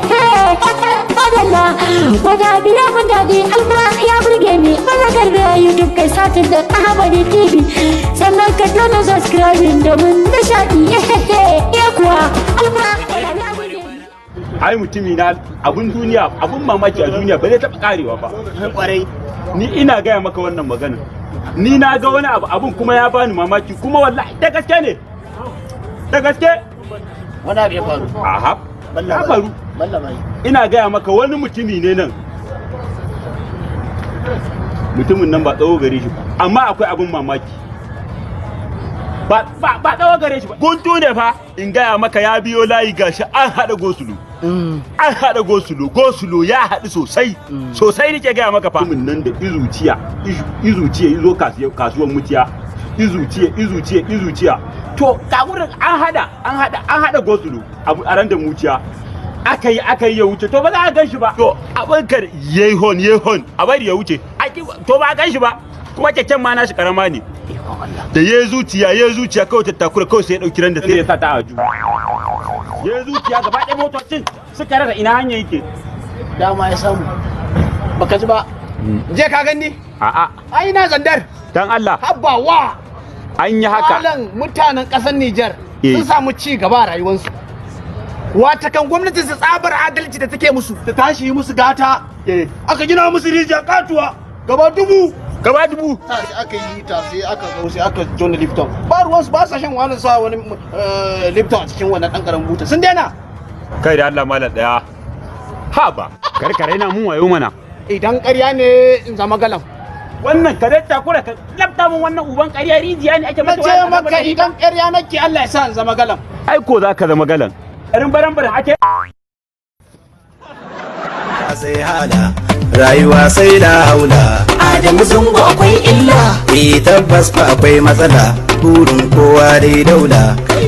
Madalla, wani abu ya mun daɗi, alquran ya burge ni. Maza garba YouTube, kai satin da Ahmadi TV, sannan ka danna subscribing domin nishaɗi. Ya kuwa, alquran ya burge ni. Ai mutumi na, abun duniya, abun mamaki a duniya ba zai taɓa karewa ba. Kwarai. Ni ina gaya maka wannan magana, ni na ga wani abu, abun kuma ya bani mamaki, kuma wallahi da gaske ne, da gaske. Wani abu ya faru? Aha, ya faru. Ina gaya maka, wani mutumi ne nan. Mutumin nan ba tsawo gare shi ba, amma akwai abun mamaki. Ba tsawo gare shi ba, guntu ne fa. In gaya maka, ya biyo layi, gashi an haɗa go-slow, an haɗa go-slow, go-slow ya haɗu sosai sosai, nake gaya maka fa. Mutumin nan da izuciya izuciya izo kasuwan Mutiya, izuciya izuciya izuciya, to ga wurin an haɗa, an haɗa, an haɗa go-slow a ran da Muciya aka yi, aka yi ya wuce, to ba za a gan shi ba. To abin kar yayi hon, yayi hon, a bari ya wuce, to ba a gan shi ba. Kuma keken ma nashi karama ne. Da ya zuciya, ya zuciya, kawai ta takura, kawai sai ya dauki ran da sai ya sa ta aju. Ya zuciya, gaba ɗaya motocin suka rasa ina hanya yake. Dama ya samu, baka ji ba. Je ka gani? A'a. Ai na Zandar. Dan Allah. Habba wa. An yi haka. Malam, mutanen ƙasar Nijar sun samu ci gaba a rayuwarsu. Watakan gwamnati su tsabar adalci da take musu, ta tashi yi musu gata, aka gina musu rijiya katuwa gaba 1000. Gaba 1000. Ta sai aka yi ta, sai aka zo sai aka jona Lipton. Ba ruwansu, ba sa shan wani sa wani Lipton a cikin wannan ɗan ƙaramin buta, sun daina. Kai da Allah, malam daya, ha ba karkare na mun wayo mana. Idan ƙarya ne, in zama galam. Wannan kare takura ka lafta mun wannan uban ƙarya, rijiya ne ake Na mata ce wani maka, idan ƙarya nake, Allah ya sa in zama galam. Ai ko za ka zama galan, garin baran baran ake. Sai hala rayuwa sai la haula. Adamu Zango akwai illa. Eh, tabbas fa akwai matsala, burin kowa dai daula.